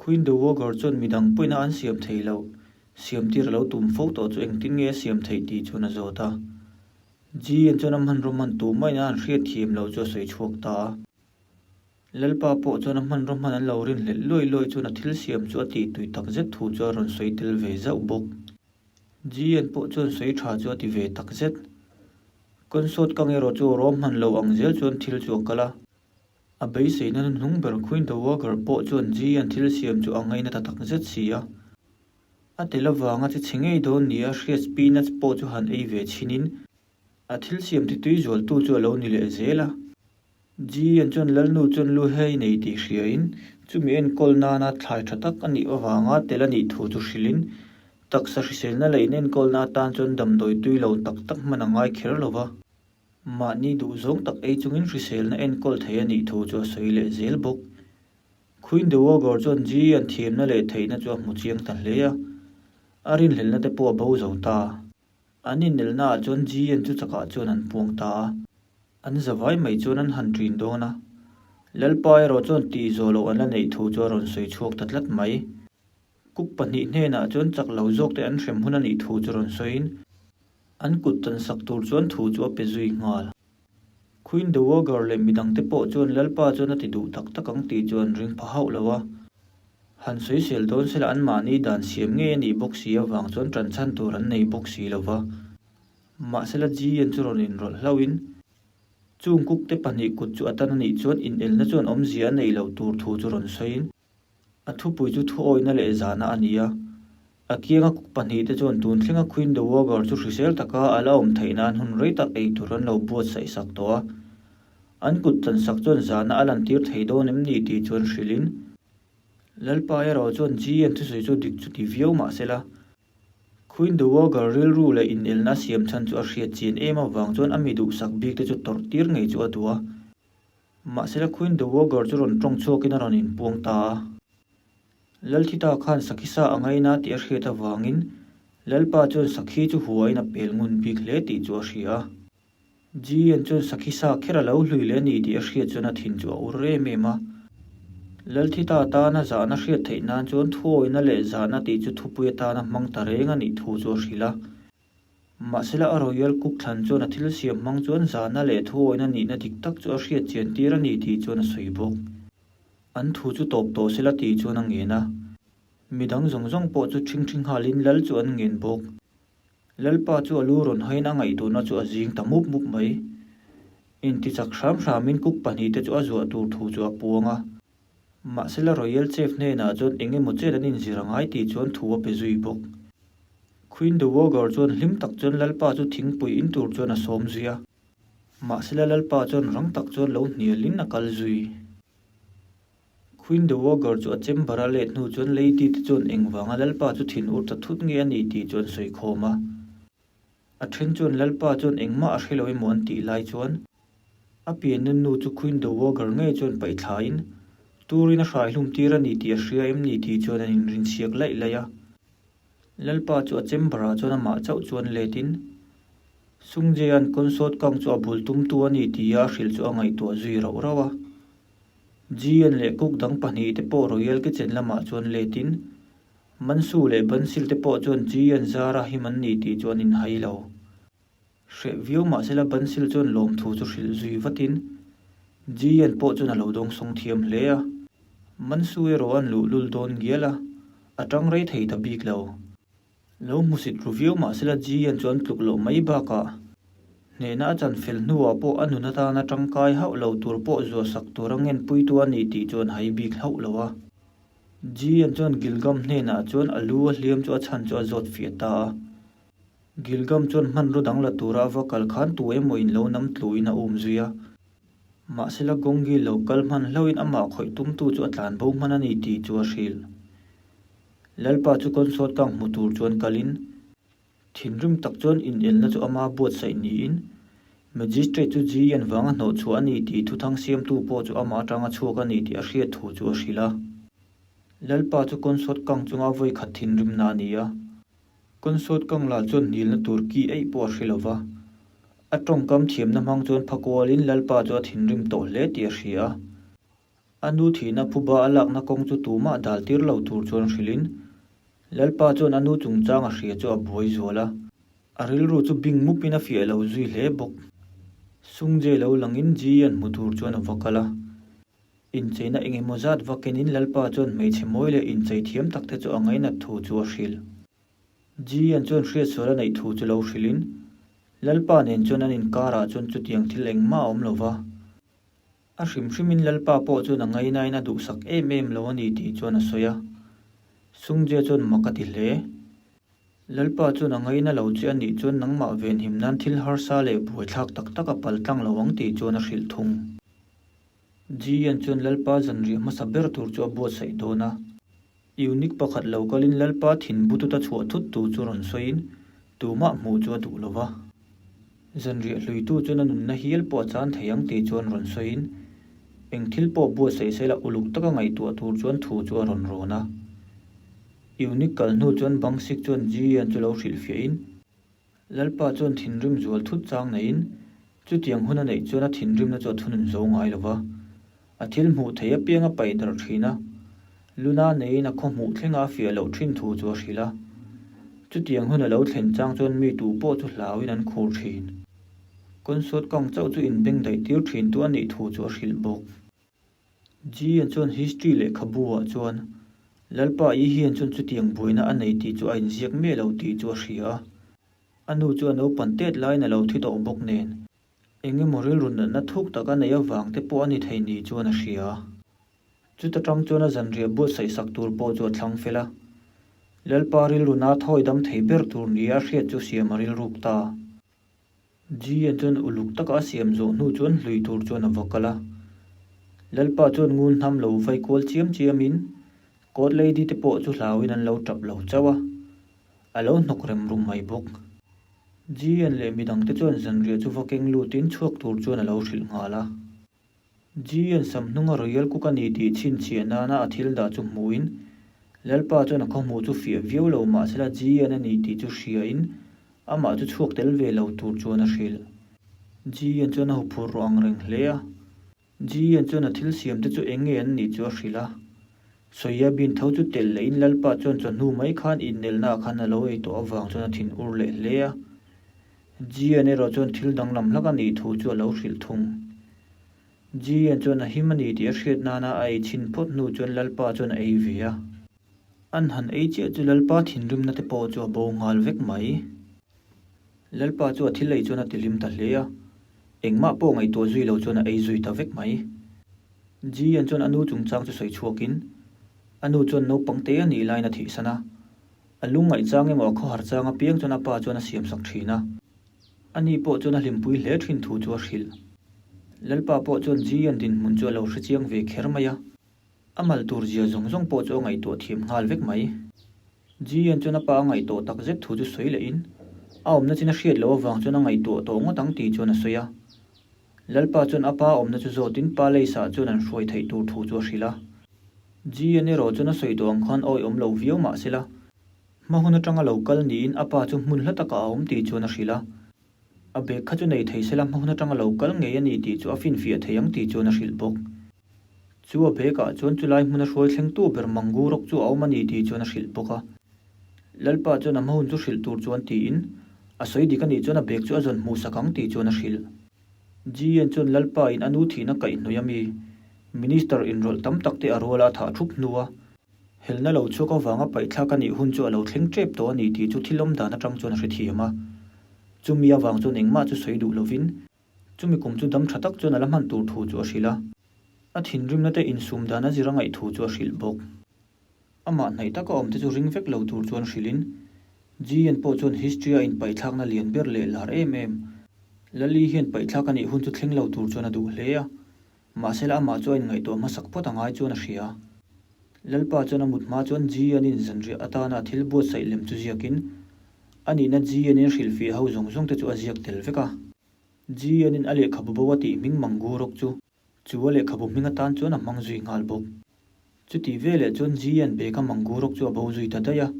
Queen Dowager chuan midang pawhin a an siam theih loh, siamtir a lo tum fo tawh chu engtin nge a siam theih tih chuan a zawt a. Ji-an chuan a hmanraw hman tu maiin a han hriat thiam loh chu a sawi chhuak ta a. Lalpa pawh chuan a hmanraw hman an lo rinhlelh luai luai chuan a thil siam chu a tih tui tak zet thu chu a rawn sawi tel ve zauh bawk. Ji-an pawh chuan sawi tha chu a ti ve tak zet. Kawnsawt kang erawh chu rawm hman lo ang zel chuan thil chu a kal a. A beiseina hnuhnung ber Queen Dowager pawh chuan Ji-an thil siam chu a ngaina ta tak zet si a. A tel avanga che chhe ngei dawn nia hriat Peanuts pawh chu han ei ve chhinin a thil siam ti tui zualtu chu a lo ni leh zel a. Ji-an chuan Lalnu chuan lu hei nei tih hriain chumi enkawl nana thlai tha tak a nih avanga tel a nih thu chu hrilhin taksa hriselna leh inenkawlna atan chuan damdawi tui lo tak tak hman a ngai kher lo va. Mahni duhzawng tak ei chungin hriselna enkawl thei a nih thu chu a sawi leh zel bawk. Queen Dowager chuan Ji an thiamna leh theihna chu a hmu chiang ta hle a, a rinhlelhna te pawh a bo zo ta. An inelna ah chuan Ji an chu chakah chuan an puang ta a, an zavai mai chuan an han ṭin dawn a. Lalpa erawh chuan tih zawh loh an la neih thu chu a rawn sawi chhuak ta tlat mai. Kuk pahnih hnenah chuan chak lo zawk te an hrem hun a nih thu chu rawn sawiin, An kut tan sak tur chuan thu chu a pe zui nghal. Queen Dowager leh midangte pawh chuan Lalpa chuan a ti duh tak tak ang tih chu an ring pha hauh lo a. Han sawisel dawn sela anmahni dan siam ngei a nih bawk si avang chuan ṭan chhan tur an nei bawk si lo va. Mahsela Ji-an chu rawn inrawlh hlauhin, chung kukte pahnih kut chu a tan a nih chuan inelna chuan awmzia a neih loh tur thu chu rawn sawiin, A thupui chu thuawihna leh zahna a ni a. A kianga kuk pahnihte chuan tun thlenga Queen Dowager chu hrisel taka a la awm theih nan hun rei tak ei tur an lo buatsaih sak tawh a. An kut chan sak chuan zahna a lantir thei dawn em ni tih chuan hrilhin, Lalpa erawh chuan G-an thusawi chu dik chu ti viau mah se la, Queen Dowager rilru leh inelna a siam chhan chu a hriat chian em avang chuan a mi duhsak bikte chu tawrh tir ngei chu a duh a. Mahsela Queen Dowager chu rawn tawng chhuakin a rawn inpuang ta a. Lalthita khan Sakhisa a ngaina tih a hriat avangin Lalpa chuan Sakhi chu huain a pel ngun bik hle tih chu a hria a. Ji-an chuan Sakhisa kher a lo hlui leh a ni tih a hriat chuan a thin chu a ur em em a. Lalthita tana zahna hriat theih nan chuan thuawina leh zahna tih chu thupui atana hmang ta reng a nih thu chu a hrilh a. Mahsela a Royal Cook thlan chuan a thil siam hmang chuan zahna leh thuawina nihna dik tak chu a hriat chian tir a ni tih chuan a sawi bawk. An thu chu tawp tawh sela tih chuan a ngen a. Midang zawng zawng pawh chu ṭhing ṭhing nghalin Lal chu an ngen bawk. Lalpa chu a lu rawn hain a ngaihtuahna chu a zing ta mup mup mai. Intichak hram hramin cook pahnihte chu a zuah tur thu chu a puang a. Mahsela Royal Chef hnenah chuan eng emaw chen an inzir a ngai tih chuan thu a pe zui bawk. Queen Dowager chuan hlim tak chuan Lalpa chu thingpui in tur chuan a sawm zui a. Mahsela Lalpa chuan rang tak chuan lo hnialin a kal zui. Queen Dowager chu a chamber a let hnu chuan Lady te chuan engvanga Lalpa chu thin ur ta thut nge a ni tih chu an sawi khawm a. A then chuan Lalpa chuan engmah a hre lo emaw an tih lai chuan a pianna nu chu Queen Dowager ngei chuan paih thlain Turin a hrai hlum tir a ni tih a hria em ni tih chuan an inrinchhiak laih laih a. Lalpa chu a chamber ah chuan amah chauh chuan letin Sungjae-a'n consort kang chu a bul tumtu a ni tia a hrilh chu a ngaihtuah zui rauh rauh a. Ji-an leh cook dang pahnihte pawh Royal Kitchen lamah chuan letin Mansu leh Bansil te pawh chuan chi an zar a him an ni tih chu an inhai lo. Hreh viau mahsela Bansil chuan lawmthu chu hrilh zui vatin Ji-an pawh chuan a lo dawngsawng thiam hle a. Mansu erawh an luhlul dawn ngial a, a tang rei thei ta bik lo. Lo hmusit ru viau mahsela Ji-an chu an tluk loh mai bakah hnehna a chan fel hnuah pawh a nun atana tangkai hauh lo tur pawh zuahsak tura ngenpuitu a ni tih chu an hai bik hlauh lo a. Ji-an chuan Gilgam hnenah chuan a lu a hliam chu a chhan chu a zawt fiah ta a. Gilgam chuan hmanraw dang la tura a va kal khan tu emaw in lo nam tluin a um zui a. Mahsela Gongi lo kal hman hlauhin amah khawih tumtu chu a tlan bo hman a ni tih chu a hrilh. Lalpa chu kawnsawt kang hmu tur chuan kalin Thinrim tak chuan inelna chu ama buatsaih niin, Magistrate chu Ji-an vanga hnawhchhuah a ni tih thuthang siamtu pawh chu ama atanga chhuak a ni tih a hriat thu chu a hrilh a. Lalpa chu kawnsawt kang chunga vawi khat thinrimna a ni a. Kawnsawt kang lah chuan hnilna tur ki eih pawh a hre lo va. A tawngkam thiamna hmang chuan phakualin Lalpa chu a thinrim tawh hle tih a hria a. A nu thihna phuba a lakna kawng chu tumah dal tir lo tur chuan hrilhin, Lalpa chuan a nu chungchang a hria chu a buai zual a. A rilru chu bing mupin a fiah lo zui hle bawk. Sungje lo langin Ji an hmu tur chuan a va kal a. Incheina eng emaw zat va kenin Lalpa chuan hmeichhe mawi leh inchei thiam tak te chu a ngainat thu chu a hrilh. Ji an chuan hriatsual a neih thu chu lo hrilhin, Lalpa nen chuan an inkarah chuan chutiang thil engmah a awm lo va. A hrim hrimin Lalpa pawh chuan a ngainain a duhsak em em lo a ni tih chuan a sawi a. Sungje chuan mak a ti hle. Lalpa chuan a ngaina lo che a nih chuan nangmah venhim nan thil harsa leh buaithlak tak tak a pal tlang lo ang tih chuan a hrilh thung. Jian chuan Lalpa zanriah hmasa ber tur chu a buatsaih dawn a. Eunik pakhat lo kalin Lalpa thin bututa chhuah thut tu chu rawn sawiin tumah hmuh chu a duh lo va. Zanriah hluitu chuan a nunna hial pawh a chan thei ang tih chuan rawn sawiin eng thil pawh buatsaih sela uluk taka ngaihtuah tur chuan thu chu a rawn rawn a. Eunik kal hnu chuan Bangsik chuan Jian chu lo hrilhfiahin Lalpa chuan thinrim zual thut chang neiin chutiang hun a neih chuan a thinrimna chu a thunun zo ngai lo va. A thil hmuh theih apiang a paih darh thin a, Luna neiin a khaw hmuh thlenga a fiah loh thin thu chu a hrilh a. Chutiang hun a lo thlen chang chuan mi tu pawh chu hlauin an khur thin. Kawnsawt kang chauh chu inbeng daih tir thin tu a nih thu chu a hrilh bawk. Jian chuan history lehkhabu ah chuan Lalpa i hian chuan chutiang buaina a nei tih chu a inziak miah lo tih chu a hria a. A nu chu a naupan tet laiin a lo thi tawh bawk nen. Eng emaw rilru natna thuk tak a neih avang te pawh a ni thei ni chuan a hria. Chuta tang chuan a zanriah buatsaih sak tur pawh chu a thlang fel a. Lalpa rilru na thawi dam thei ber tur nia a hriat chu siam a rilruk ta. Jian chuan uluk taka a siam zawh hnu chuan hlui tur chuan a va kal a. Lalpa chuan ngun hnam lo vai kual chiam chiamin Court Lady te pawh chu hlauin an lo tap lo chauh a. A lo hnawk rem rum mai bawk. Jian leh midangte chuan zanriah chu va keng lutin chhuak tur chuan a lo hrilh nghal a. Jian sam hnunga Royal Cook a ni tih chhinchhiah nana a thil dah chu hmuhin Lalpa chuan a khawhmuh chu fiah viau lo mahsela Jian a ni tih chu hriain amah chu chhuak tel ve lo tur chuan a hrilh. Jian chuan a huphurh rawh ang reng hle a. Jian chuan a thil siam te chu eng nge an nih chu a hrilh a. Soyabin tho chu telh lehin Lalpa chuan chawhnu mai khan innelna ah khan a lo ei tawh avang chuan a thin ur leh hle a. Jian erawh chuan thil danglam hlak a nih thu chu a lo hrilh thung. Jian chuan a him a ni tih a hriat nana a ei chhin phawt hnu chuan Lalpa chuan a ei ve a. An han ei chiah chu Lalpa thinrimna te pawh chu a bo nghal vek mai. Lalpa chu a thil ei chuan a tihlim ta hle a, engmah pawh ngaihtuah zui lo chuan a ei zui ta vek mai. Jian chuan a nu chungchang chu sawi chhuakin, a nu chuan naupang te a nih laiin a thihsan a, a lungngaih chang emaw a khawhar chang apiang chuan a pa chuan a siamsak thin a. Ani pawh chuan a hlimpui hle thin thu chu a hrilh. Lalpa pawh chuan Jian dinhmun chu a lo hrechiang ve kher mai a. A mal tur zia zawng zawng pawh chu a ngaihtuah thiam nghal vek mai. Jian chuan a pa a ngaihtuah tak zet thu chu sawi lehin, a awmna chin a hriat loh avang chuan a ngaihtuah tawh ngawt ang tih chuan a sawi a. Lalpa chuan a pa awmna chu zawtin Palace-ah chuan an hruai theih tur thu chu a hrilh a. Jian erawh chuan a sawi tawh ang khan awi awm lo viau mah sela, hma hun atanga lo kal niin a pa chu hmun hla takah a awm tih chuan a hrilh a. A bag kha chu nei thei sela hma hun atanga lo kal ngei a ni tih chu a finfiah thei ang tih chuan a hrilh bawk. Chu a bag ah chuan chulai hmuna hruai thlengtu ber Mangu rawk chu a awm a ni tih chuan a hrilh bawk a. Lalpa chuan a hma hun chu hrilh tur chuan tiin, a sawi dik a nih chuan a bag chu a zawn hmuh sak ang tih chuan a hrilh. Jian chuan Lalpa in a nu thihna kaihhnawih a mi, Minister inrawlh tam tak te a ruala a thah thup hnu a, Helna lo chhuak avanga paihthlak a nih hun chu a lo thleng tep tawh a ni tih chu thil awm dan atang chuan a hrethiam a. Chumi avang chuan engmah chu sawi duh lovin, chumi kum chu dam tha tak chuan a la hman tur thu chu a hrilh a. A thinrimna te insum dan a zir a ngaih thu chu a hrilh bawk. Amah hnaih taka awm te chu ring vek lo tur chuan hrilhin, Jian pawh chuan history a inpaihthlakna lian ber leh lar em em, Lali hian paihthlak a nih hun chu thleng lo tur chuan a duh hle a. Mahsela amah chu a inngaihtuah hmasak phawt a ngai chuan a hria. Lalpa chuan a mut hma chuan Jian-in zanriah atana a thil buatsaih lem chu ziakin, a nihna Jian-in hrilhfiah ho zawng zawng te chu a ziak tel vek a. Jian-in a lehkhabu bo a tih hming Mangu rawk chu chu a lehkhabu hming atan chuan a hmang zui nghal bawk. Chutih veleh chuan Jian bag-a Mangu rawk chu a bo zui ta daih a.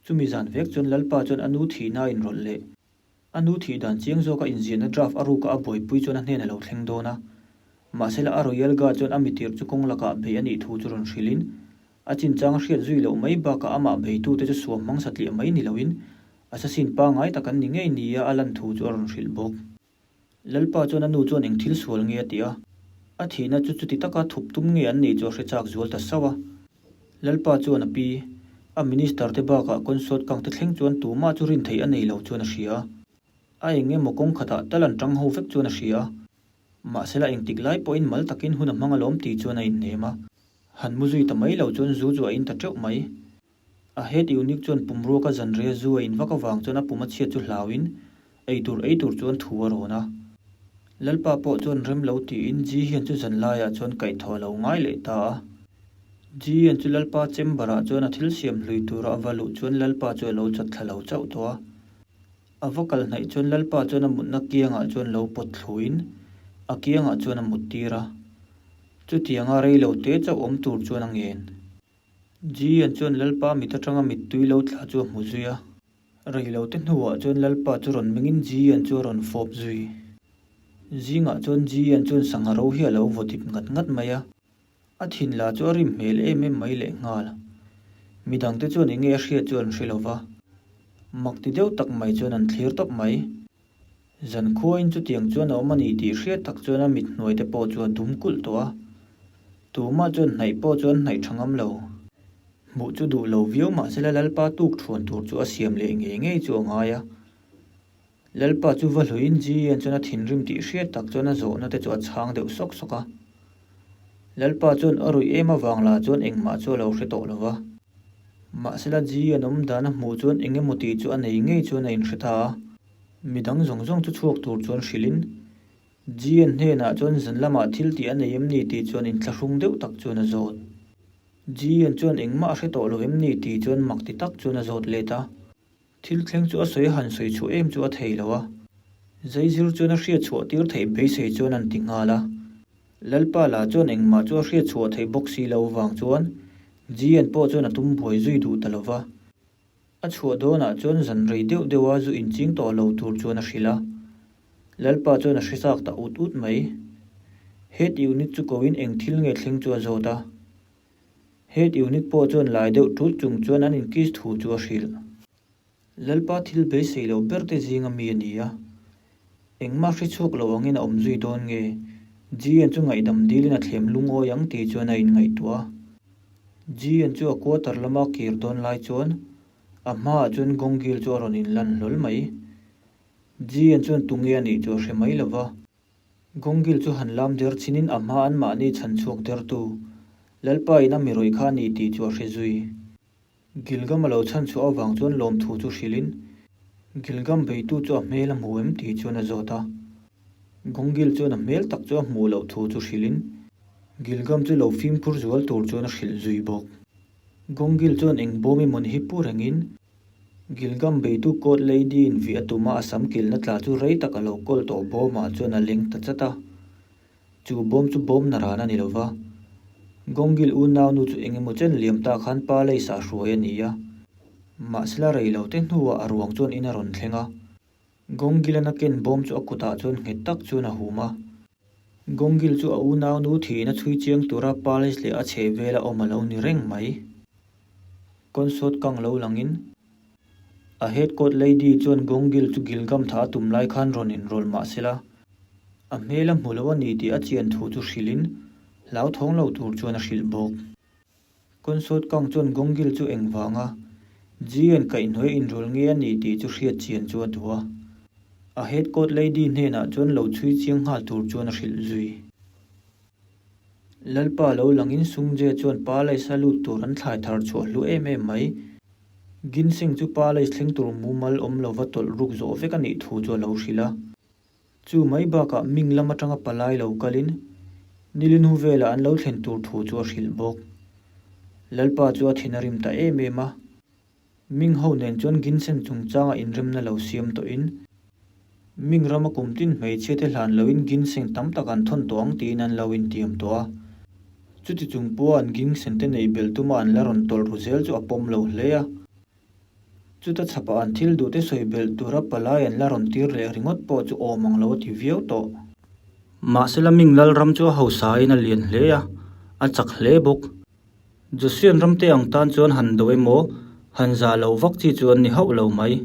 Chumi zan vek chuan Lalpa chuan a nu thihna a inrawlh leh. A nu thih dan chiang zawka inziahna draft a ruka a buaipui chuan a hnen a lo thleng dawn a. Mahsela a Royal Guard chuan a mitir chu kawng lakah bei a nih thu chu rawn hrilhin, a chinchang a hriat zui loh mai bakah amah beitute chu suam hmang satliah mai ni loin assassin pangngai tak an ni ngei nia a lan thu chu a rawn hrilh bawk. Lalpa chuan a nu chuan eng thil sual nge a ti a, a thihna chu chuti taka thup tum nge an nei chu a hre chak zual ta sauh a. Lalpa chuan a pi, a minister te bakah consort kang te thleng chuan tumah chu rin theih a nei lo chuan a hria a. A eng emaw kawng khatah tal an tang ho vek chuan a hria a. Mahsela engtik lai pawhin mal takin hun a hmang alawm tih chuan a inhnem a. Han mu zui ta mai lo chuan zu chu a in ta teuh mai. A head eunuch chuan pumruaka zanria zu a in vak avang chuan a pum a chhiat chu hlauin eitur ei tur chuan thu a rawn a. Lalpa pawh chuan rem lo tiin Ji hian chu zan laiah chuan kaihthawh a lo ngai leh ta a. Ji hian chu Lalpa chamber ah chuan a thil siam hlui tura a va luh chuan Lalpa chu a lo chat thla lo chauh tawh a. A va kal hnaih chuan Lalpa chuan a mutna kiangah chuan lo pawt thluin a kiangah chuan a mut tir a. Chutianga rei lo te chauh awm tur chuan a ngen. Jian chuan Lalpa mit atanga mittui lo thla chu a hmu zui a. Reilote hnuah chuan Lalpa chu rawn mengin Jian chu a rawn fawp zui. Zingah chuan Jian chuan sangha ro hi a lo vaw dip ngat ngat mai a. A thin la chu a rim hmel em em mai lehnghal. Midangte chuan enge a hriat chu an hre lo va. Mak ti deuh tak mai chuan an thlir tawp mai. Zankhuain chutiang chuan a awm a ni tih hriat tak chuan a mit hnuai te pawh chu a dum kulh tawh a. Tumah chuan hnaih pawh chu an hnaih tha ngam lo. Hmuh chu duh lo viau mahsela Lalpa tuk thuan tur chu a siam leh ngei ngei chu a ngai a. Lalpa chu va hluiin Jian chuan a thinrim tih hriat tak chuan a zawhna te chu a chhang deuh sawk sawk a. Lalpa chuan a ruih em avang lah chuan engmah chu a lo hre tawh lo va. Mahsela Jian awm dan a hmuh chuan eng emaw tih chu a nei ngei chuan a inhre ta a. Midang zawng zawng chu chhuak tur chuan hrilhin, Jian hnenah chuan zan lamah thil tih a nei em ni tih chuan inthlahrung deuh tak chuan a zawt. Jian chuan engmah a hre tawh lo em ni tih chuan mak ti tak chuan a zawt let a. Thil thleng chu a sawi han sawi chhuah em chu a thei lo a. Zaizir chuan a hriat chhuah tir theih beisei chuan an ti nghal a. Lalpa lah chuan engmah chu a hriat chhuah theih bawk si lo vang chuan Jian pawh chuan a tum buai zui duh ta lo va. A chhuah dawnah chuan zan rei deuh deuha zu inching tawh lo tur chuan a hrilh a. Lalpa chuan a hre chak ta ut ut mai. Head unit chu koin eng thil nge thleng chu a zawt a. Head unit pawh chuan lai deuh ṭut chung chuan an inkiss thu chu a hrilh. Lalpa thil beisei loh ber te zinga mi a ni a. Engmah hre chhuak lo angin a awm zui dawn nge? Jian chu ngaihdam dilin a thlem lungawi ang tih chuan a inngaihtuah a. Jian chu a quarter lama kir dawn lai chuan a hmaah chuan Gongil chu a rawn inlan hlawl mai. Jian chuan tunge a nih chu a hre mai lo va. Gongil chu han lam der chinin a hma anmahni chhan chhuak dertu Lalpa in a mi rawih kha a ni tih chu a hre zui. Gilgam a lo chhan chhuah avang chuan lawmthu chu hrilhin, Gilgam beitu chu a hmel a hmu em tih chuan a zawt a. Gongil chuan a hmel tak chu a hmuh loh thu chu hrilhin, Gilgam chu lo fimkhur zual tur chuan a hrilh zui bawk. Gongil chuan eng bawm emawn hi pu rengin, Gilgam beitu court lady in vih a tum a, a sam kilhna tla chu rei tak a lo kawl tawh bawmah chuan a leng ta chat a. Chu bawm chu bawm na ran a ni lo va, Gongil unaunu chu eng emaw chen liam ta khan pa leisa hruai a ni a. Mahsela rei lo te hnuah a ruang chuan in a rawn thleng a. Gongil-an a ken bawm chu a kutah chuan nghet tak chuan a hum a. Gongil chu a unaunu thihna chhui chiang tura pa leis leh a chheh vela awm a lo ni reng mai. Kawnsawt kang lo langin a head court lady chuan Gongil chu Gilgam tha a tum lai khan rawn inrawlh mahsela a hmel a hmu lo a ni tih a chian thu chu hrilhin hlauthawng lo tur chuan a hrilh bawk. Kawnsawt kang chuan Gongil chu engvanga Jian kaihhnuai inrawlh nge a ni tih chu hriat chian chu a duh a. A head court lady hnenah chuan lo chhui chiang nghal tur chuan a hrilh zui. Lalpa lo langin Sungje chuan Palace a lut tur an thlai thar chhuah hlu em em mai. Ginseng chu Palace thleng tur mumal awm lova tawlh ruk zawh vek a nih thu chu a lo hrilh a. Chu mai bakah Ming lam atanga palai lo kalin Nilin hu velah an lo thlen tur thu chu a hrilh bawk. Lalpa chu a thin a rim ta em em a. Ming ho nen chuan Ginseng chungchanga inremna lo siam tawhin, Ming rama kum tin hmeichhia te hlan loin ginseng tam tak an thawn tawh ang tiin an lo intiam tawh a. Chuti chung pawha an ginseng te neih belh tuma an la rawn tawlh ru zel chu a pawm lo hle a. Chuta chhapah an thil duh te sawi belh tura palai an la rawn tir leh ringawt pawh chu awm ang lo a ti viau tawh. Mahsela Ming Lalram chu a hausain a lian hle a, a chak hle bawk. Joseon ramte ang tan chuan han do emaw, han zah loh vak chi chu an ni hauh lo mai.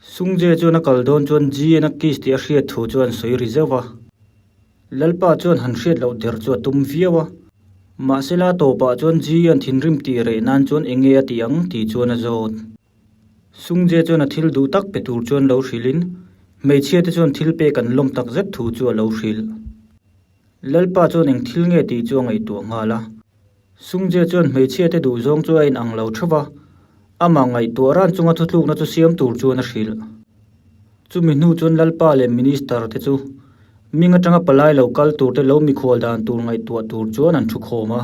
Sungje chuan a kal dawn chuan GN a kiss tih a hriat thu chu an sawi ri zeuh va. Lalpa chuan han hriat loh der chu a tum viau a. Mahsela tawpah chuan GN thinrim tih reh nan chuan enge a ti ang tih chuan a zawt. Sungje chuan a thil duh tak pe tur chuan lo hrilhin hmeichhia te chuan thil pek an lawm tak zet thu chu a lo hrilh. Lalpa chuan eng thil nge tih chu a ngaihtuah nghal a. Sungje chuan hmeichhia te duh zawng chu a inang lo theuh va, amah ngaihtuah ran chunga thutlukna chu siam tur chuan a hrilh. Chumi hnu chuan Lalpa leh Minister te chu ming atanga palai lo kal tur te lo mikhual dan tur ngaihtuah tur chuan an thu khawm a.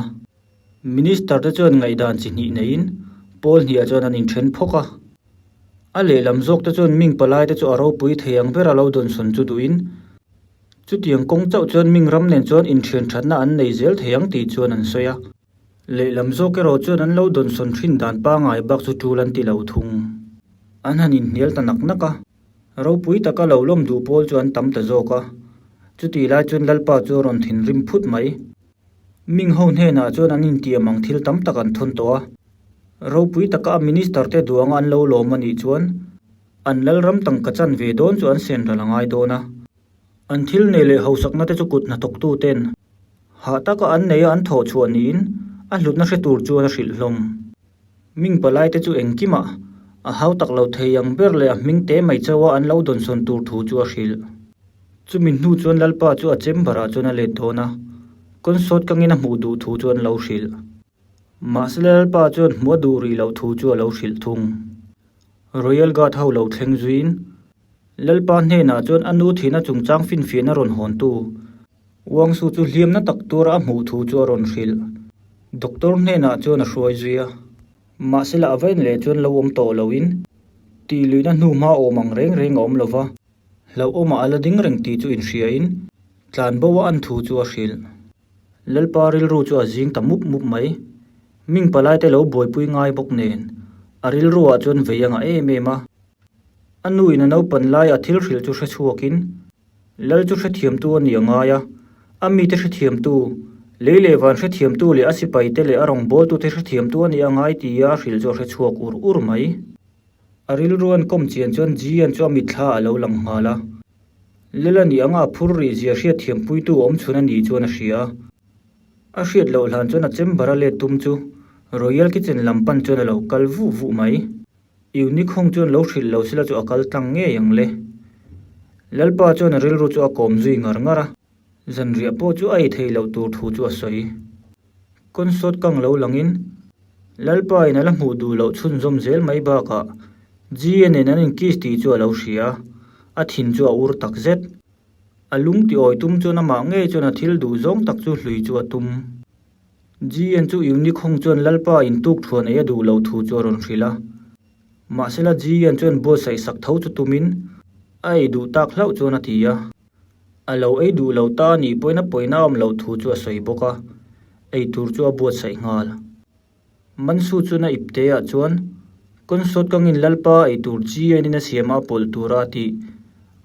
Minister te chuan ngaihdan chi hnih neiin pawl hniah chuan an inthen phawk a. A lehlam zawk te chuan ming palai te chu a ropui thei ang ber a lo dawnsawn chu duhin chutiang kawng chauh chuan ming ram nen chuan inthian thatna an nei zel thei ang tih chuan an sawi a. Lehlam zawk erawh chuan an lo dawnsawn thin dan pangai bak chu tul an ti lo thung. An han inhnial ta nak nak a. Ropui taka lo lawm duh pawl chu an tam ta zawk a. Chutih lai chuan Lalpa chu a rawn thinrim phut mai. Ming ho hnenah chuan an intiam ang thil tam tak an thawn tawh a. Ropui taka a minister te duanga an lo lawm a nih chuan an lalram tangka chan ve dawn chu an sen ral a ngai dawn a. An thil nei leh hausakna te chu kut hnathawktu ten hah taka an neia an thawh chhuah niin a hlutna hre tur chuan a hrilh hlawm. Ming palai te chu engkimah a hau tak lo thei ang ber leh a hming te mai chauha an lo dawnsawn tur thu chu a hrilh. Chumi hnu chuan Lalpa chu a chamber ah chuan a let dawn a, kawnsawt kangin a hmuh duh thu chu an lo hrilh. Mahse Lalpa chuan hmuh a duh rih loh thu chu a lo hrilh thung. Royal Guard ho lo thleng zuiin Lalpa hnenah chuan a nu thihna chungchang finfiahna rawn hawntu Wangsu chu hliamna tak tura a hmuh thu chu a rawn hrilh. Doctor hnenah chuan a hruai zui a. Mahsela a vain leh chuan lo awm tawh loin tih luihna hnu hma awm ang reng reng a awm lo va. Hlauhawmah a la ding reng tih chu inhriain tlanbo a an thu chu a hrilh. Lalpa rilru chu a zing ta mup mup mai. Ming palaite lo buaipui ngai bawk nen a rilruah chuan vei a ngah em em a. A nuin a naupan lai a thil hrilh chu hre chhuakin Lal chu hrethiamtu a ni a ngai a, a mite hrethiamtu, lei leh van hrethiamtu leh a sipaite leh a rawngbawltute hrethiamtu a ni a ngai tia a hrilh chu a hrechhuak ur ur mai. A rilru an kawm chian chuan Jian chu a mitthla a lo lang nghal a. Lel a nih anga a phur rih zia hriatthiampuitu awm chhun a nih chuan a hria a. A hriat loh hlan chuan a chamber a let tum chu Royal Kitchen lam pan chuan a lo kal vuh vuh mai. Eunuch hawng chuan lo hrilh lo sela chu a kal tlang ngei ang le. Lalpa chuan a rilru chu a kawm zui ngar ngar a. Zanriah pawh chu a ei theih loh tur thu chu a sawi. Kawnsawt kang lo langin Lalpa in a la hmuh duh loh chhunzawm zel mai bakah G-a nen an inkiss tih chu a lo hria a, a thin chu a ur tak zet. A lung ti awi tum chuan amah ngei chuan a thil duh zawng tak chu hlui chu a tum. G-an chu Unikhawng chuan Lalpa in tuk thuan ei a duh loh thu chu a rawn hrilh a. Mahsela G-an chuan buatsaih sak tho chu tumin a ei duh tak hlauh chuan a ti a. A lo ei duh lo ta a nih pawhin a pawina a awm loh thu chu a sawi bawk a, ei tur chu a buatsaih nghal. Mansu chuan a ipte ah chuan Kawnsawt kangin Lalpa ei tur chi enin a siam a pawlh tura a tih.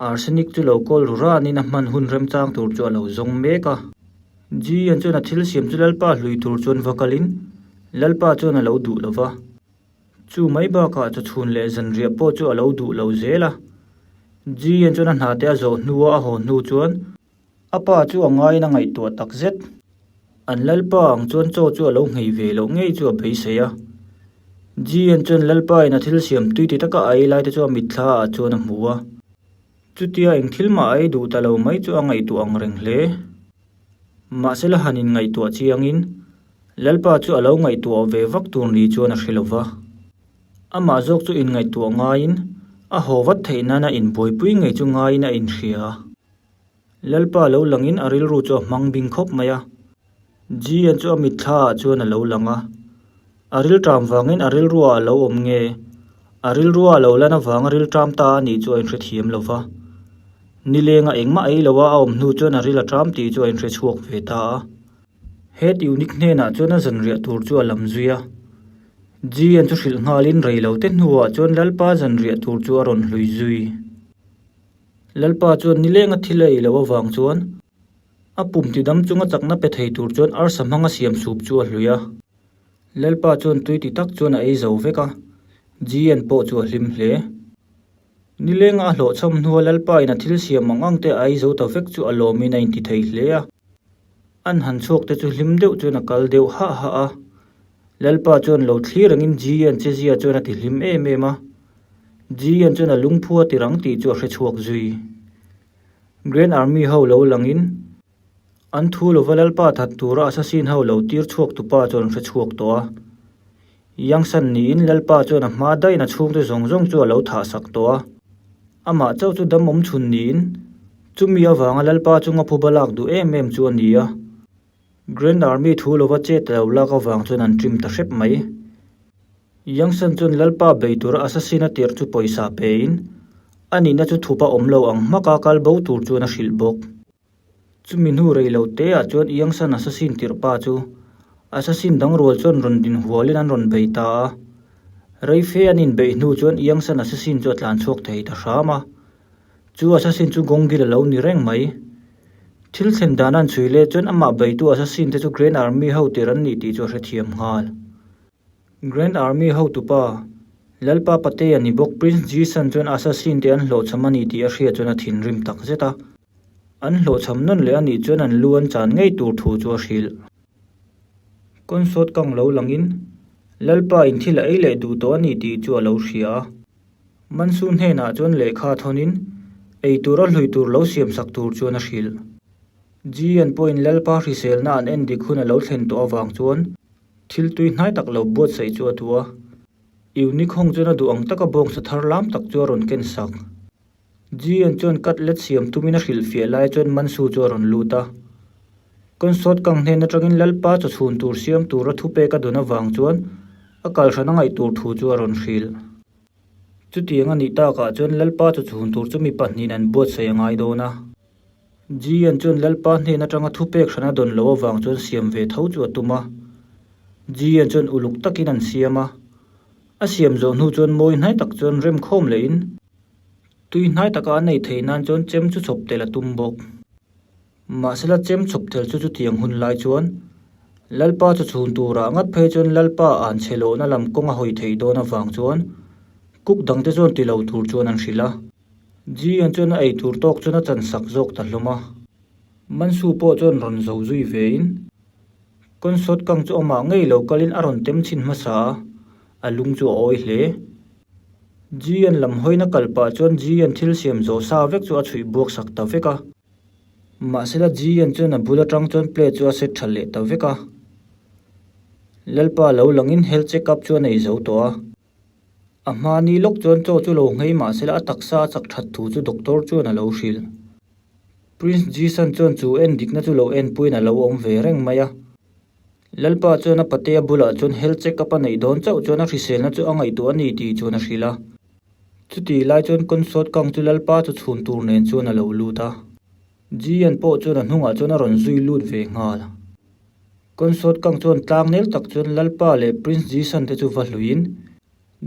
Arsenic chu lo kawl ru ranin a hman hun remchang tur chu a lo zawng mek a. Ji-an chuan a thil siam chu Lalpa hlui tur chuan va kalin Lalpa chuan a lo duh lo va. Chu mai bakah chawchhun leh zanriah pawh chu a lo duh lo zel a. Ji-an chuan a hna te a zawh hnua a haw hnu chuan a pa chu a ngaiin a ngaihtuah tak zet. An lalpa ang chuan chaw chu a lo nghei ve loh ngei chu a beisei a. Ji-an chuan lalpa in a thil siam tui ti taka a ei lai te chu a mitthla ah chuan a hmu a. Chutia eng thil mah a ei duh ta lo mai chu a ngaihtuah ang reng hle. Mahsela han inngaihtuah chiangin Lalpa chu a lo ngaihtuah ve vak tur ni chuan a hre lo va. Amah zawk chu inngaihtuah ngaiin a haw vat theih nana inbuaipui ngei chu ngaiin a inhria a. Lalpa lo langin a rilru chu a hmang bing khawp mai a. Jian chu a mitthla ah chuan a lo lang a. A rilṭam vangin a rilruah a lo awm nge? A rilrua a lo lan avanga rilṭam ta a nih chu a inhrethiam lo va. Nilenga engmah ei loa a awm hnu chuan a ril a ṭam tih chu a inhrechhuak ve ta a. Head Eunuch hnenah chuan a zanriah tur chu a lam zui a. Jian chu hrilh nghalin rei lo te hnuah chuan Lalpa zanriah tur chu a rawn hlui zui. Lalpa chuan nilenga thil a ei loh avang chuan. A pum tidam chunga chakna pe thei tur chuan arsa hmanga siam sup chu a hlui a. Lalpa chuan tui ti tak chuan a ei zo vek a, Jian pawh chu a hlim hle. Nilenga a hlawhchham hnua Lalpa in a thil siam ang ang te a ei zo ta vek chu a lawmin a inti thei hle a. An han chhuak te chu hlim deuh chuan a kal deuh hah hah a. Lalpa chuan lo thlir angin Jian che zia chuan a ti hlim em em a. Jian chuan a lungphu a ti rang tih chu a hre chhuak zui. Grand Army ho lo langin an thu lova Lalpa that tura assassin ho lo tir chhuak tupa chuan hre chhuak tawh a. Yangsan niin Lalpa chuan a hma daihin a chhungte zawng zawng chu a lo thah sak tawh a. Amah chauh chu dam awm chhun niin chumi avanga Lalpa chunga phuba lak duh em em chu a ni a. Grand Army thu lova chet lo lak avang chuan an trim ta hrep mai. Yangsan chuan Lalpa bei tura assassin a tirh chu pawisa pein a nihna chu thupa awm lo ang hmaka kal bo tur chuan a hrilh bawk. Chumi hnu rei lo te ah chuan Yangsan assassin tirh pa chu assassin dang rual chuan rawn din hualin an rawn bei ta a. Rei fe an inbeih hnu chuan Yangsan assassin chu a tlan chhuak thei ta hram a. Chu assassin chu Gongil a lo ni reng mai. Thil thlen dan an chhui leh chuan amah beitu assassin te chu Grand Army ho tir an nih tih chu a hrethiam nghal. Grand Army hotupa, Lalpa Patea ni bawk Prince Jisan chuan assassin te an hlawhchham a ni tih a hriat chuan a thinrim tak zet a. An hlawhchham nawn leh a nih chuan an lu an chan ngei tur thu chu a hrilh. Kawnsawt kang lo langin, Lalpa in thil a ei leh duh tawh a ni tih chu a lo hria a. Mansoor hnenah chuan lehkha thawnin ei tura hlui tur lo siamsak tur chuan a hrilh. Jian pawhin Lalpa hriselna an endik hun a lo thlen tawh avang chuan Thil tui hnai tak lo buatsaih chu a duh a, Unikhawng chuan a duh ang taka bawngsa thar lam tak chu a rawn ken sak. Jian chuan cutlet siam tumin a hrilhfiah lai chuan Mansu chu a rawn lut a. Kawnsawt kang hnen atangin Lalpa chawchhun tur siam tura thupek a dawn avang chuan a kal hran a ngaih tur thu chu a rawn hrilh. Chutiang a nih takah chuan Lalpa chawchhun tur chu mi pahnihin an buatsaih a ngai dawn a. Jian chuan Lalpa hnen atanga thupek hran a dawn loh avang chuan siam ve tho chu a tum a. Jian chuan uluk takin an siam a. A siam zawh hnu chuan mawi hnai tak chuan rem khawm lehin tui hnai taka a nei thei nan chuan chem chu chhawp tel a tum bawk. Mahsela chem chhawp tel chu chutiang hun lai chuan Lalpa chu chhun turah ngat phei chuan Lalpa an chhe lohna lam kawng a hawi theih dawn avang chuan cook dangte chuan ti lo tur chuan an hrilh a. Jian chuan a eitur tawk chuan a chan sak zawk ta hlawm a. Mansu pawh chuan rawn zo zui vein Kawnsawt kang chu amah ngei lo kalin a rawn tem chhin hmasa a, a lung chu a awi hle. Jian lam hawina kal pah chuan Jian thil siam zawh sa vek chu a chhuih buak sak ta vek a. Mahsela Jian chuan a bul atang chuan plate chu a set tha leh ta vek a. Lalpa lo langin health check up chu a nei zo tawh a. A hmani lawk chuan chaw chu lo nghei mah sela a taksa a chak that thu chu doctor chuan a lo hrilh. Prince Jisan chuan chu en dikna chu lo enpuiin a lo awm ve reng mai a. Lalpa chuan a patea bulah chuan health check up a neih dawn chauh chuan a hriselna chu a ngaihtuah a ni tih chuan a hrilh a. Chutih lai chuan consort kang chu Lalpa chu chhun tur nen chuan a lo lut a. Jian pawh chuan a hnungah chuan a rawn zui lut ve nghal. Consort kang chuan tlang nel tak chuan Lalpa leh Prince Jisan te chu va hluiin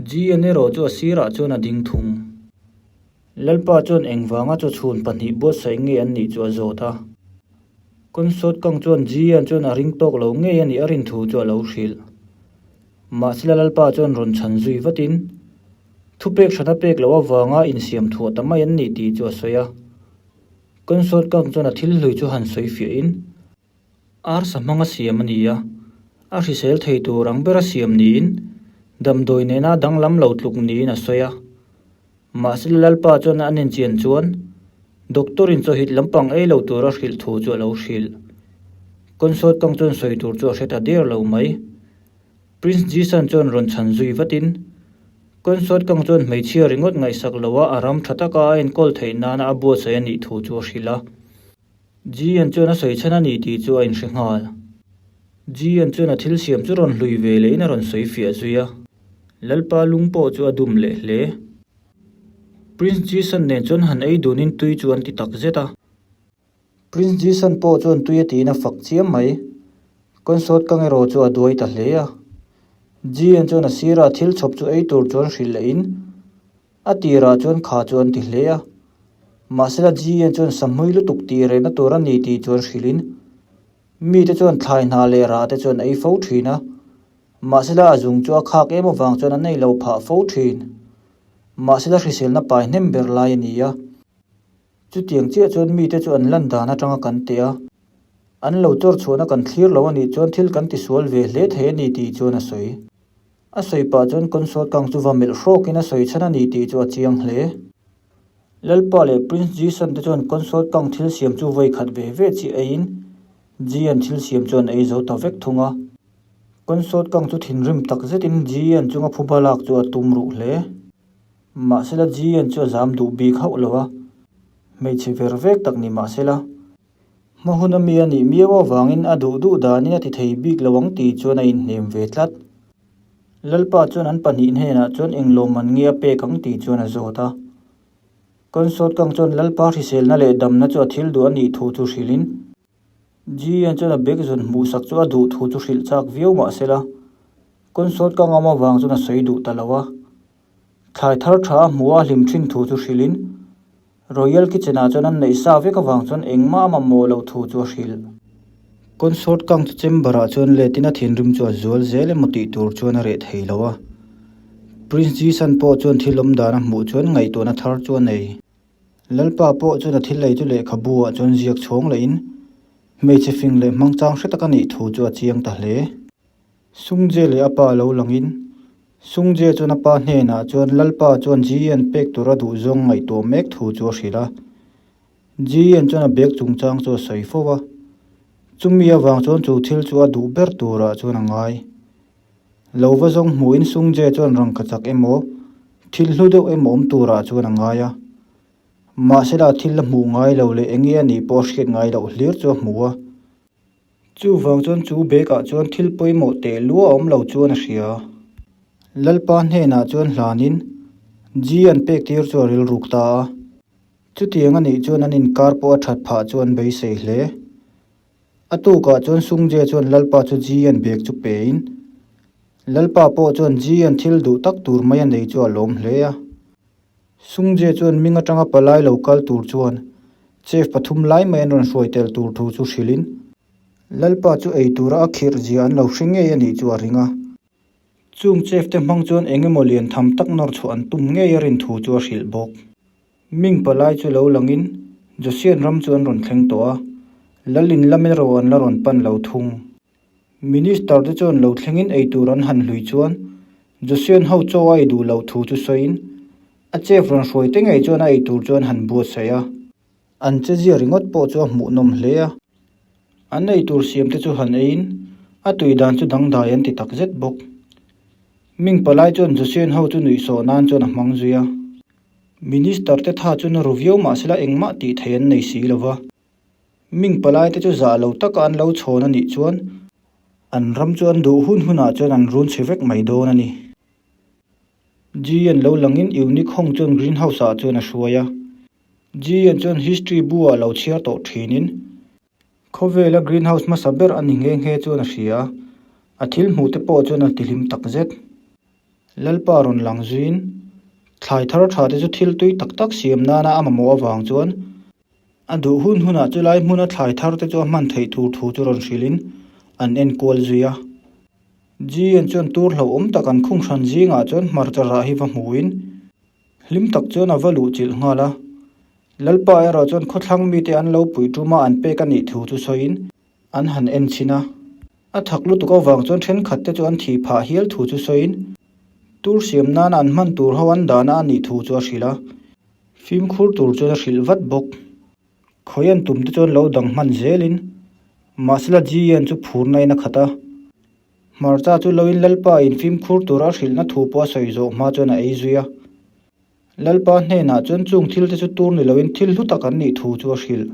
Jian erawh chu a sirah chuan a ding thung. Lalpa chuan engvanga chawchhun pahnih buatsaih nge an nih chu a zawt a. Consort kang chuan Jian chuan a ring tawk lo ngei a nih a rin thu chu a lo hrilh. Mahsela Lalpa chuan rawn chhan zui vatin thupek hrana pek loh avanga insiam thuah ta mai an nih tih chu a sawi a. Consort kang chuan a thil hlui chu han sawi fiahin Arsa hmanga siam a ni a, a hrisel thei tur ang bera siam niin damdawi nena danglam lo tluk niin a sawi a. Mahse Lalpa chuan an inchian chuan doctor-in chawhit lampang ei lo tura hrilh thu chu a lo hrilh. Consort kang chuan sawi tur chu a hre ta der lo mai. Prince Jisan chuan rawn chhan zui vatin Consort kang chuan hmeichhia ringawt ngaihsak loa a ram tha taka a enkawl theih nana a buatsaih a nih thu chu a hrilh a. Jian chuan a sawi chhan a ni tih chu a inhre nghal. Jian chuan a thil siam chu rawn hlui ve lehin a rawn sawi fiah zui a. Lalpa lung pawh chu a dum leh hle. Prince Jisan nen chuan han ei dunin tui chu an ti tak zet a. Prince Jisan pawh chuan tui a tiin a fak chiam mai. Kawnsawt kang erawh chu a duai ta hle a. Jian chuan a sirah thil chhawp chu ei tur chuan hrilh lehin A tirah chuan kha chu an ti hle a. Mahsela Jian chuan sahmui lutuk tih rehna tur a ni tih chuan hrilhin, mite chuan thlai hna leh rah te chuan ei fo thin a. Mahsela a zung chu a khak em avang chuan an ei lo phah fo thin. Mahsela hriselna pai hnem ber lai a ni a. Chutiang chiah chuan mite chu an lan dan atanga kan teh a. An lo chawr chhuahna kan thlir lo a nih chuan thil kan tisual ve hle thei a ni tih chuan a sawi. A sawi pah chuan consort kang chu va melh hrawkin a sawi chhan a ni tih chu a chiang hle. Lalpa leh Prince Jason te chuan consort kang thil siam chu vawi khat ve ve chiah eiin Jian thil siam chu an ei zo ta vek thung a. Consort kang chu thinrim tak zetin Jian chunga phuba lak chu a tum ruh hle. Mahsela Jian chu a zam duh bik hauh lo a, hmeichhe ver vek tak ni mahsela. Hma hun a mi a nih miau avangin a duh duh danin a ti thei bik lo ang tih chuan a inhnem ve tlat. Lalpa chuan an pahnih hnenah chuan eng lawmman nge a pek ang tih chuan a zawt a. Consort kang chuan Lalpa hriselna leh damna chu a thil duh a nih thu chu hrilhin Jian chuan a bag zawn hmuhsak chu a duh thu chu hrilh chak viau mahsela Consort kang awm avang chuan a sawi duh ta lo a. Thlai thar tha a hmuh a hlim thin thu chu hrilhin Royal Kitchen ah chuan an neih sa vek avang chuan engmah a mamawh loh thu chu a hrilh. Consort kang chu chamber ah chuan letin a thinrim chu a zual zel emaw tih tur chuan a reh thei lo a. Prince Jisan pawh chuan thil awm dan a hmuh chuan ngaihtuahna thar chu a nei. Lalpa pawh chuan a thil ei chu lehkhabu ah chuan ziak chhawng lehin hmeichhe fing leh hmangchang hre tak a nih thu chu a chiang ta hle. Sungje leh a pa lo langin, Sungje chuan a pa hnenah chuan Lalpa chuan Jian pek tura duh zawng ngaihtuah mek thu chu a hrilh a. Jian chuan a bag chungchang chu a sawi fo a. Chumi avang chuan chu thil chu a duh ber turah chuan a ngai. Lo va zawng hmuhin Sungje chuan rangkachak emaw, thil hlu deuh emaw awm turah chuan a ngai a. Mahsela thil la hmuh ngai lo leh enge a nih pawh a hriat ngai loh hlir chu a hmu a. Chuvang chuan chu bag ah chuan thil pawimawh teh lua a awm lo chuan a hria. Lalpa hnenah chuan hlanin Ji an pek tir chu a rilruk ta a. Chutiang a nih chuan an inkar pawh a that phah chu an beisei hle. A tukah chuan Sungje chuan Lalpa chu Ji an bag chu pein Lalpa pawh chuan Ji an thil duh tak tur mai a nei chu a lawm hle a. Sungje chuan ming atanga palai lo kal tur chuan chef pathum lai mai an rawn hruai tel tur thu chu hrilhin Lalpa chu ei tura a khirh zia an lo hre ngei a nih chu a ring a. Chung chef te hmang chuan eng emaw lian tham tak nawr chhuah an tum ngei a rin thu chu a hrilh bawk. Ming palai chu lo langin Josian ram chu an rawn thleng tawh a, Lalin lam erawh an la rawn pan lo thung. Minister te chuan lo thlengin eitur an han hlui chuan Joseon ho chaw a ei duh loh thu chu sawiin a chef rawn hruai te ngei chuan a eitur chu an han buatsaih a. An che zia ringawt pawh chu a hmuhnawm hle a. An eitur siam te chu han eiin a tui dan chu dangdai an ti takzet bawk. Ming palai chuan Joseon ho chu nuihsawh nan chuan a hmang zui a. Minister te tha chu na ru viau mahsela engmah tih theih an nei si lova. Ming palai te chu zah lo taka an lo chhawn a nih chuan an ram chu an duh hun hunah chuan an run chhe vek mai dawn a ni. Jian lo langin Eunuch Hong chuan greenhouse ah chuan a hruai a. Jian chuan history bu ah lo chhiar tawh thinin khawvela greenhouse hmasa ber a ni nghe nghe chuan a hria a, a thil hmuh te pawh chuan a tihlim takzet. Lalpa rawn lang zuiin thlai thar tha te chu thil tui tak tak siam nana a mamawh avang chuan A duh hun hunah chu lai hmuna thlai thar te chu a hman theih tur thu chu rawn hrilhin an en kual zui a. Jian chuan tur hlauhawm tak an khung hran zingah chuan hmarcha rah hi va hmuin hlim tak chuan a va luh chilh nghal a. Lalpa erawh chuan khawthlang mite an lo puih tuma an pek a nih thu chu sawiin an han en chhin a. A thak lutuk avang chuan thenkhat te chu an thih phah hial thu chu sawiin tur siam nana an hman tur ho an dahna a nih thu chu a hrilh a. Fimkhur tur chuan a hrilh vat bawk. Khawi an tum te chuan lo dang hman zelin mahsela Jian chu phurna in a khat a. Hmarcha chu loin Lalpa in fimkhur tura a hrilhna thu pawh a sawi zawh hma chuan a ei zui a. Lalpa hnenah chuan chung thil te chu tur ni loin thil hlu tak an nih thu chu a hrilh.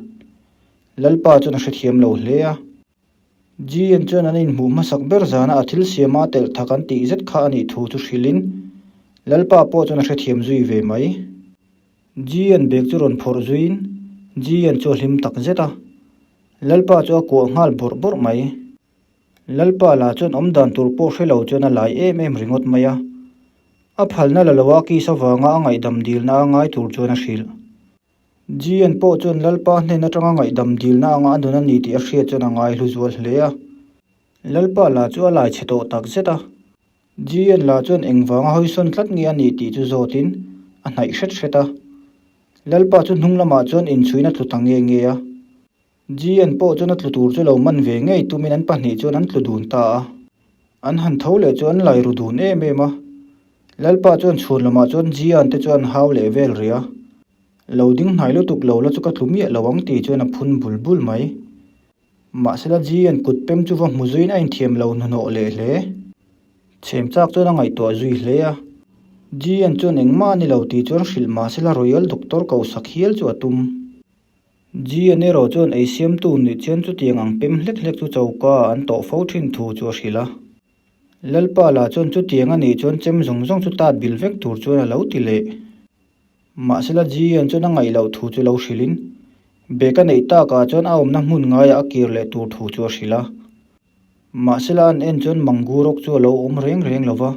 Lalpa chuan a hrethiam lo hle a. Jian chuan an inhmuh hmasak ber zana a thil siama telh thak an tih zet kha a nih thu chu hrilhin Lalpa pawh chuan a hrethiam zui ve mai. Jian bag chu rawn phawrh zuiin Jian chu a hlim tak zet a, Lalpa chu a kuah nghal bawrh bawrh mai. Lalpa lah chuan awmdan tur pawh hre lo chuan a lai em em ringawt mai a, a phalna la loa kiss avanga a ngaihdam dilna a ngai tur chuan a hrilh. Jian pawh chuan Lalpa hnen atanga ngaihdam dilna anga a nun a ni tih a hriat chuan a ngaihlu zual hle a. Lalpa lah chu a lai chhe tawh tak zet a. Jian lah chuan engvanga hawisawn tlat nge a nih tih chu zawtin a hnaih hret hret a. Lalpa chu hnung lamah chuan inchhuiin a tlu ta nge nge a. Jian pawh chuan a tlu tur chu lo man ve ngei tumin an pahnih chuan an tlu dun ta a. An han tho leh chu an lai ru dun em em a. Lalpa chuan chhun lamah chuan Jian te chuan hau leh vel rih a. Lo ding hnai lutuk lo la chu ka tlu miah lo ang tih chuan a phun bul bul mai. Mahsela Jian kut pem chu va hmu zuiin a inthiam lo hnahnawh leh hle. Chhem chak chuan a ngaihtuah zui hle a. Jian chuan engmah a ni lo tih chuan hrilh mahsela Royal Doctor kosak hial chu a tum. Jian erawh chuan ei siamtu nuih chian chutiang ang pem hlek hlek chu choka an tawh fo thin thu chu a hrilh a. Lalpa lah chuan chutiang a nih chuan chem zawng zawng chu tat bil vek tur chuan a lo ti leh. Mahsela Jian chuan a ngaih loh thu chu lo hrilhin, bag a neih takah chuan a awmna hmun ngaiah a kir leh tur thu chu a hrilh a. Mahsela an en chuan Mangurok chu a lo awm reng reng lo va.